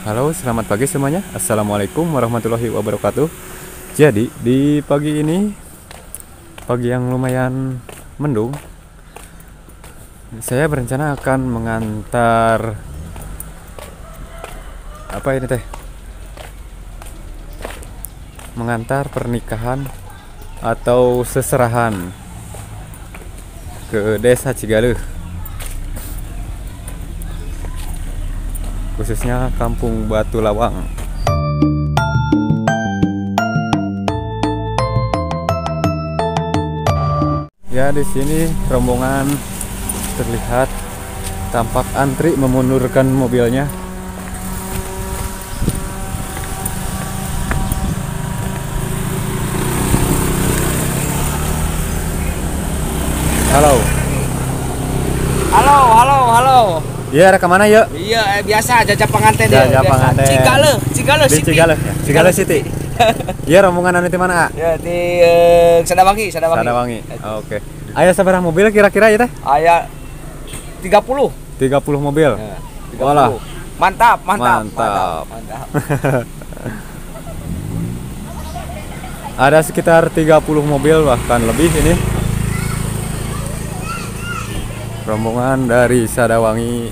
Halo, selamat pagi semuanya. Assalamualaikum warahmatullahi wabarakatuh. Jadi di pagi ini, pagi yang lumayan mendung, saya berencana akan mengantar apa ini teh? Mengantar pernikahan atau seserahan ke Desa Cigaleuh, khususnya Kampung Batu Lawang. Ya, di sini rombongan terlihat tampak antri memundurkan mobilnya. Halo. Halo, halo, halo. Iya, rek kemana yuk? Iya, biasa jajah pengantin ya. Jajah pengantin. Cigaleuh, Cigaleuh City. Cigaleuh, ya. Cigaleuh City. Iya, rombongan anu di mana? Ya, di Sadawangi, Sadawangi. Sadawangi. Oke. Aya sabaraha mobil kira-kira ya teh? Aya 30. 30 mobil. Ya, 30. Walah. Mantap, mantap, mantap. Mantap. Ada sekitar 30 mobil bahkan lebih ini. Rombongan dari Sadawangi,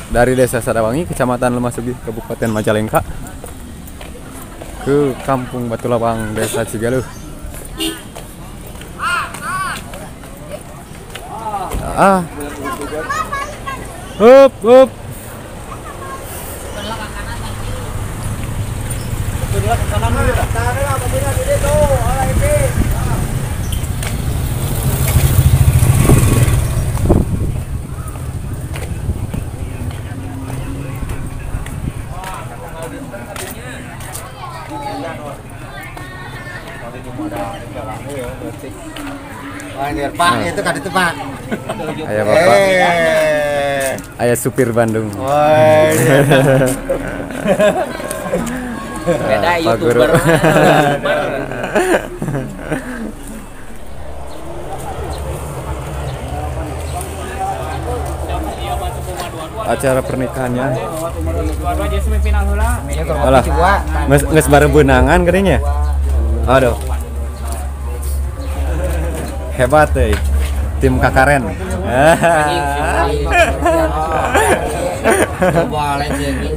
dari Desa Sadawangi, Kecamatan Lemahsugih, Kabupaten Majalengka, ke Kampung Batu Lawang, Desa Cigaleuh. Ah. Hup, hup. Pak, itu kan itu Pak. Ayah Bapak. Ayah supir Bandung. Beda YouTuber. Acara pernikahannya. Alah, nges bareng benangan kayaknya. Aduh. Hebat deh, tim Kakaren.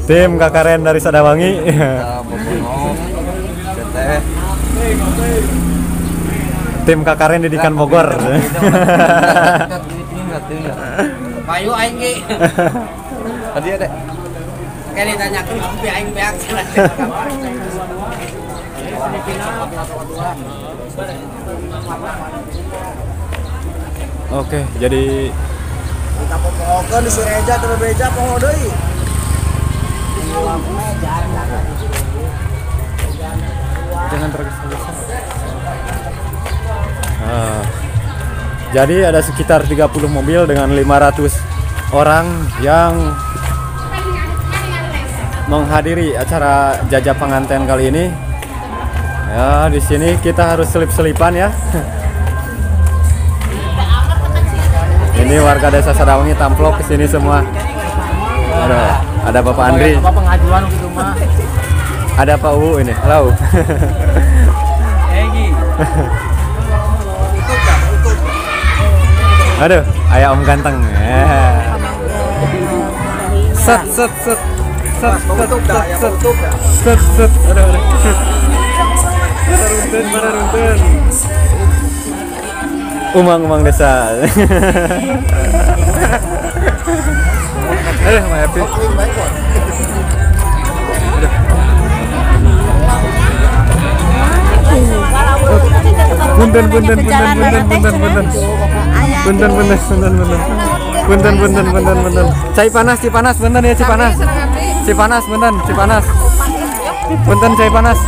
Tim Kakaren dari Sadawangi. Tim Kakaren didikan Bogor. Payu aing ge. Tadi ada. Kali tanyakeun kopi aing beak. Oke, jadi kita popohokeun di Sureja teu bebeja poho deui. Jangan tergesa-gesa. Nah, jadi ada sekitar 30 mobil dengan 500 orang yang menghadiri acara jajah pengantin kali ini. Ya, di sini kita harus selip-selipan ya. Ini warga Desa Sadawangi tamplok ke sini semua. Aduh, ada Bapak Andri. Ada Pak Uu ini. Halo. Aduh, ayah Om ganteng. Set set set set set set set set. Aduh, aduh. Bararunten, bararunten. Umang-umang desa. Aduh, my happy. Punten, punten, punten, punten, punten, punten. Punten, punten, punten, punten. Punten, punten, punten, punten. Cai panas, Cipanas, punten ya Cipanas. Cipanas, punten, Cipanas. Punten cai panas.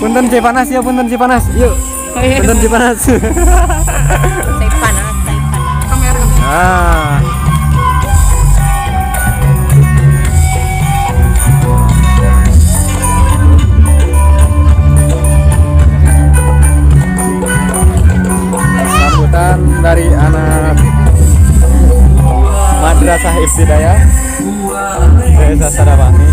Punten cai panas ya, punten Cipanas. Yuk. Punten Cipanas. Cai panas, cai panas. Ah. Sambutan dari anak Madrasah Ibtidaiyah. Guys, acara wangi.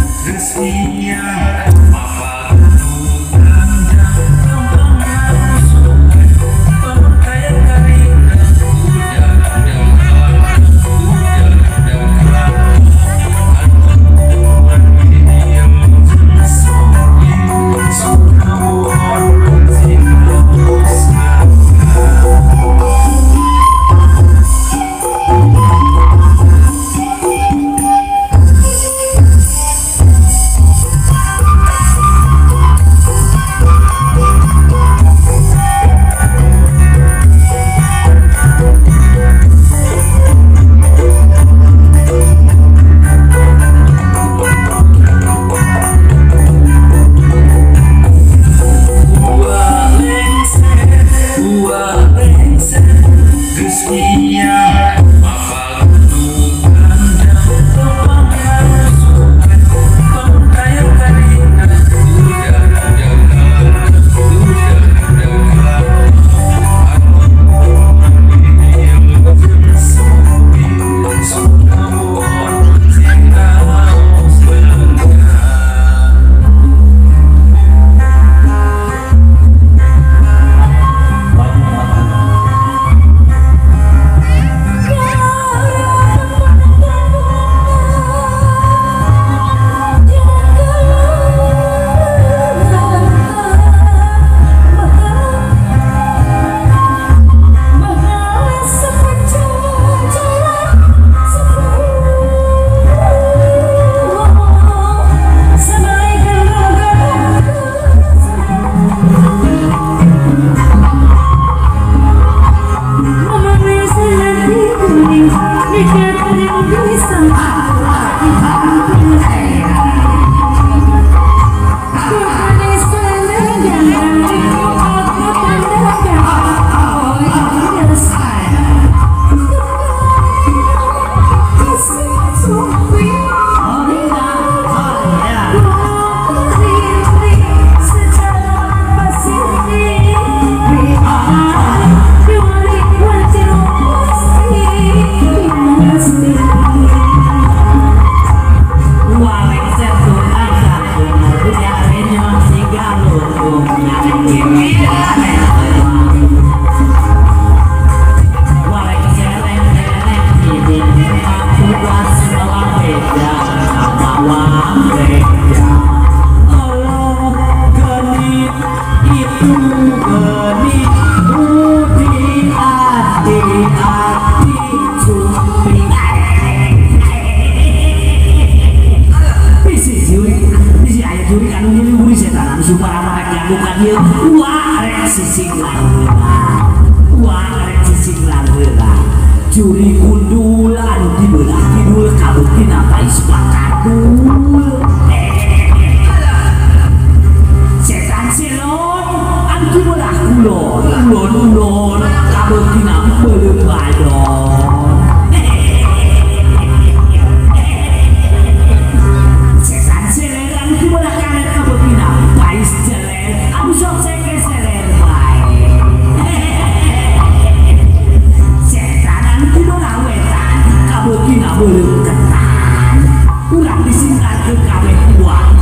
Curi gundul anu dibelah kidul kabuktina pais pakadul. Setan selon anu dibelah kulon ulon ulon kabuktina beuleum badon. Setan seler anu dibelah karet kabuktina pais jeler anu sok seke seler bae. Kabuktina beuleum ketan urang disingkarkeun kabeh kuat.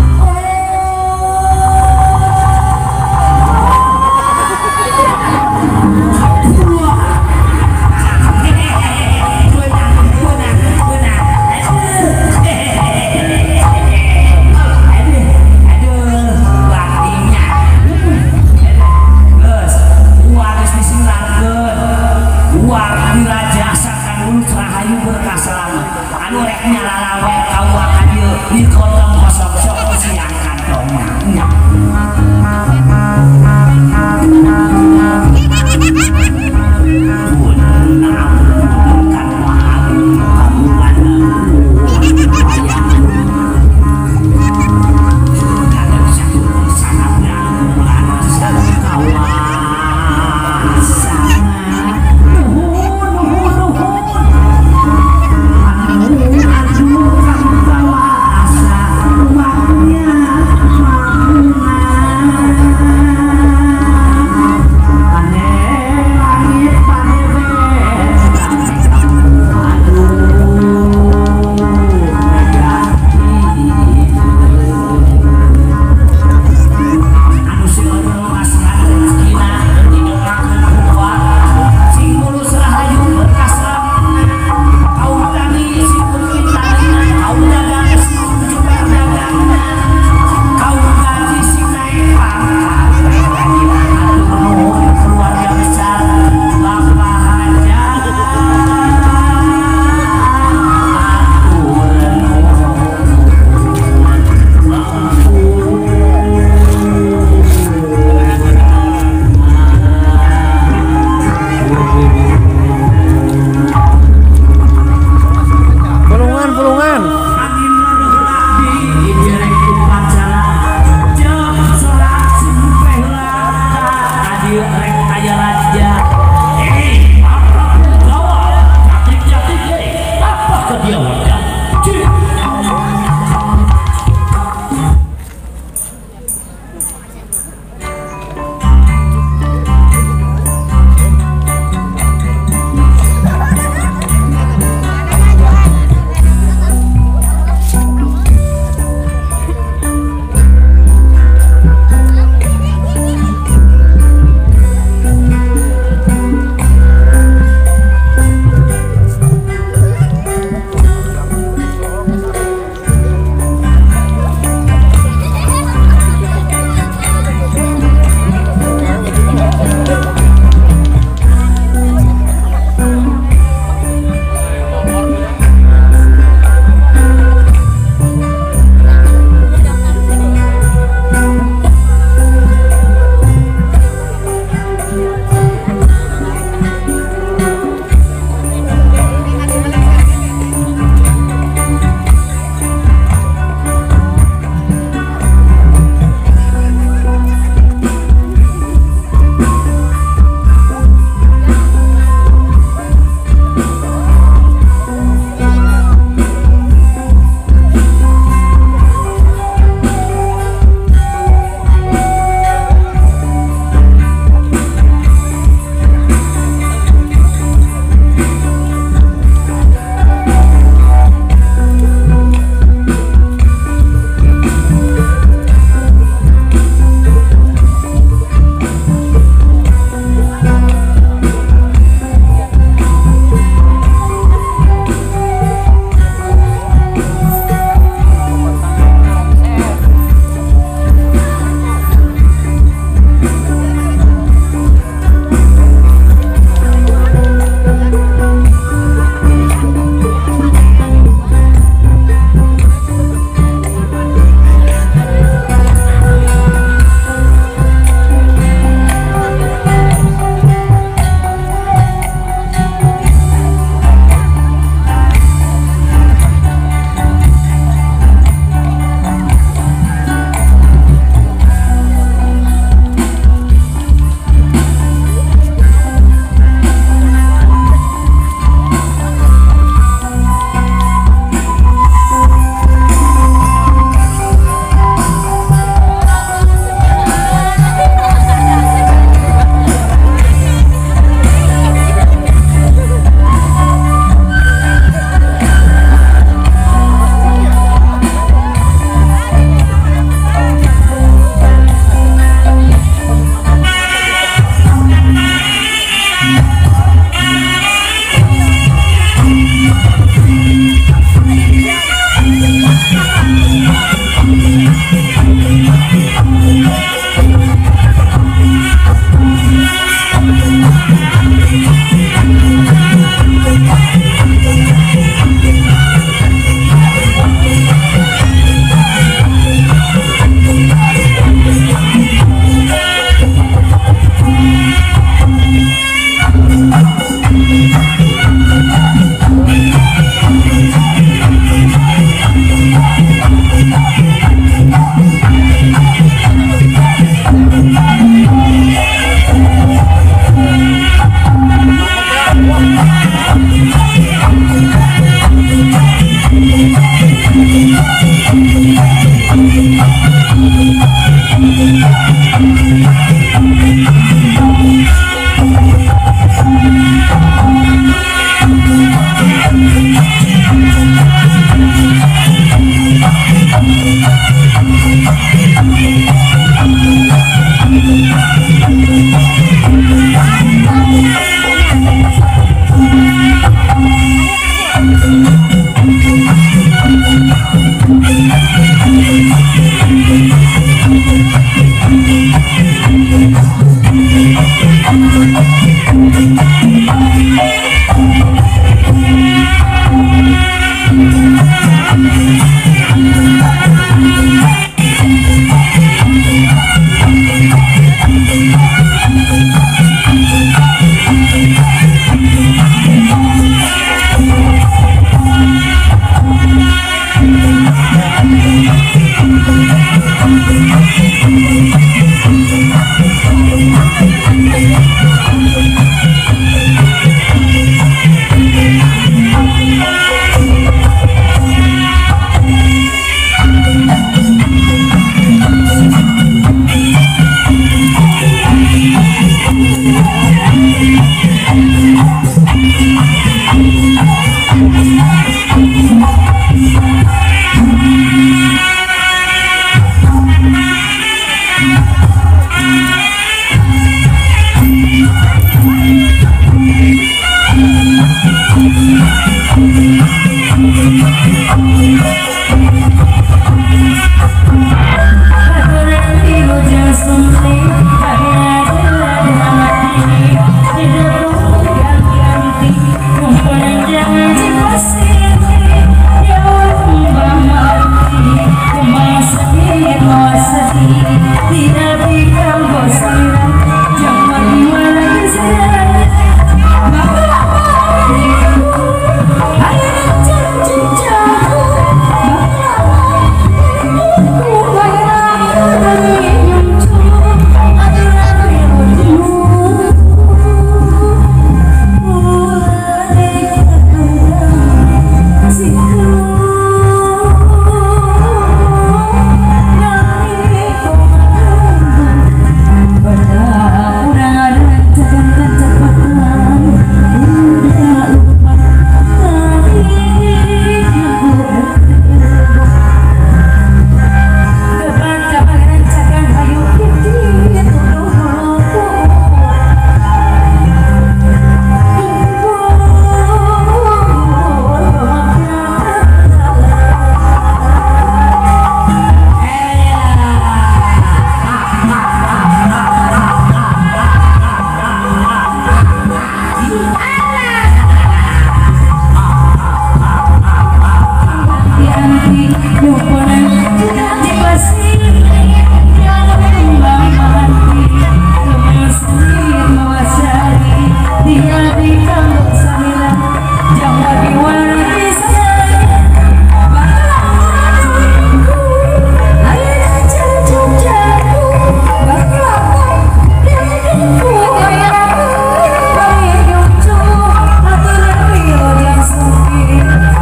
Waktunya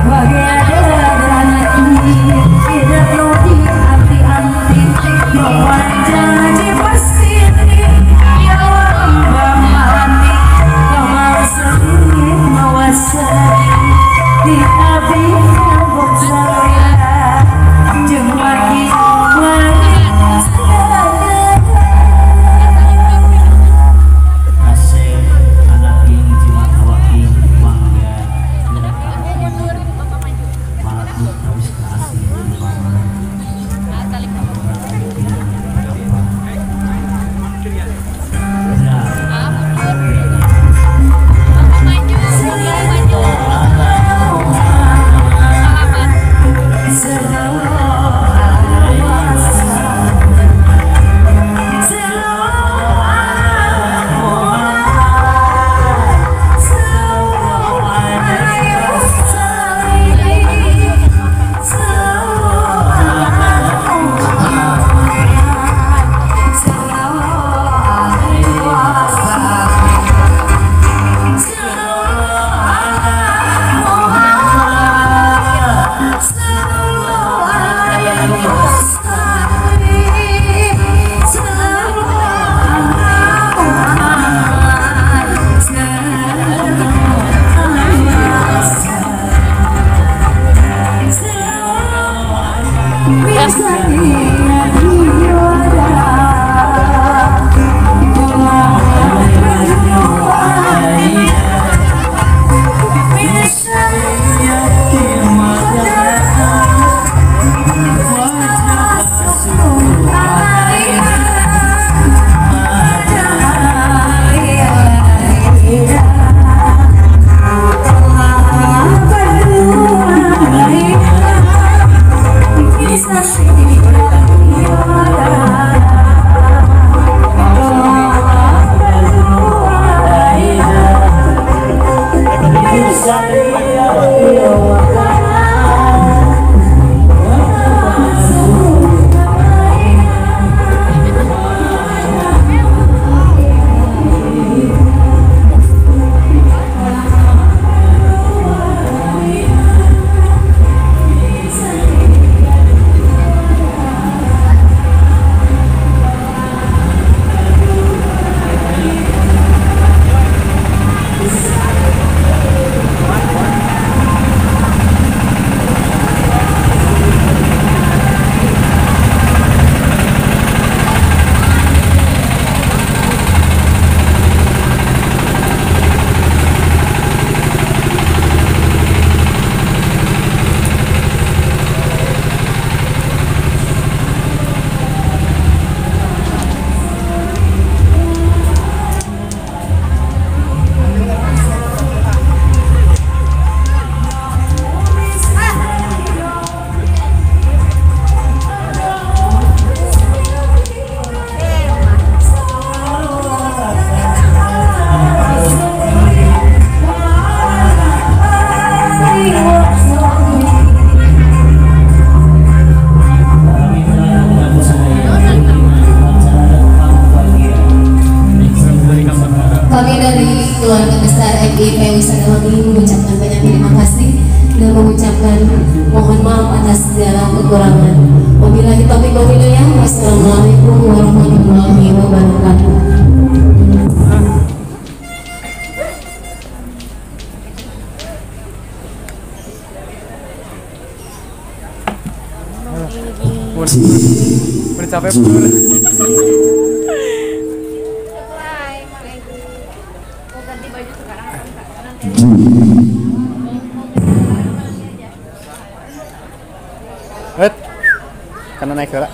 Bagi ada Kami dari keluarga besar MIP Wisata Wangi mengucapkan banyak terima kasih dan mengucapkan mohon maaf atas segala kekurangan. Wabillahi taufiq wal hidayah. Wassalamualaikum warahmatullahi wabarakatuh. Udah capek. Karena naik lah.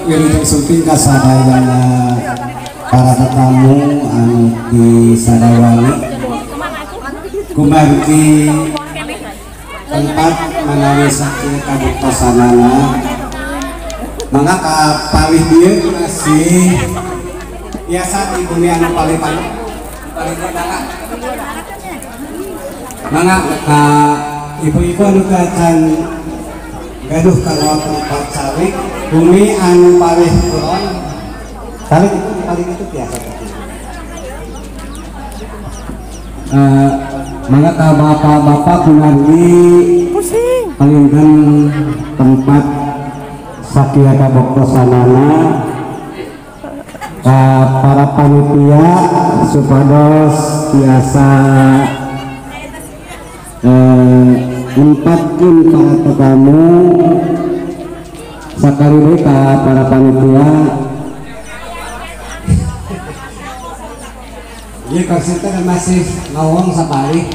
Wilujeng sumping kasadayana para tetamu anu di Sadawangi kumargi tempat manawi saking kabuktosanana mangga ka palih dieu masih biasa di bumi anu palih palih mangga mangga ka ibu-ibu anu acan gaduh kalau tempat calik bumi anu palih kulon calik itu paling itu biasa. Mangga ka bapak-bapak kumargi palinten tempat sakia kabuktosanana para panitia supados biasa nempatkeun para tetamu sakali deui ka para panitia. Ieu kursi teh masih ngawong sapalih.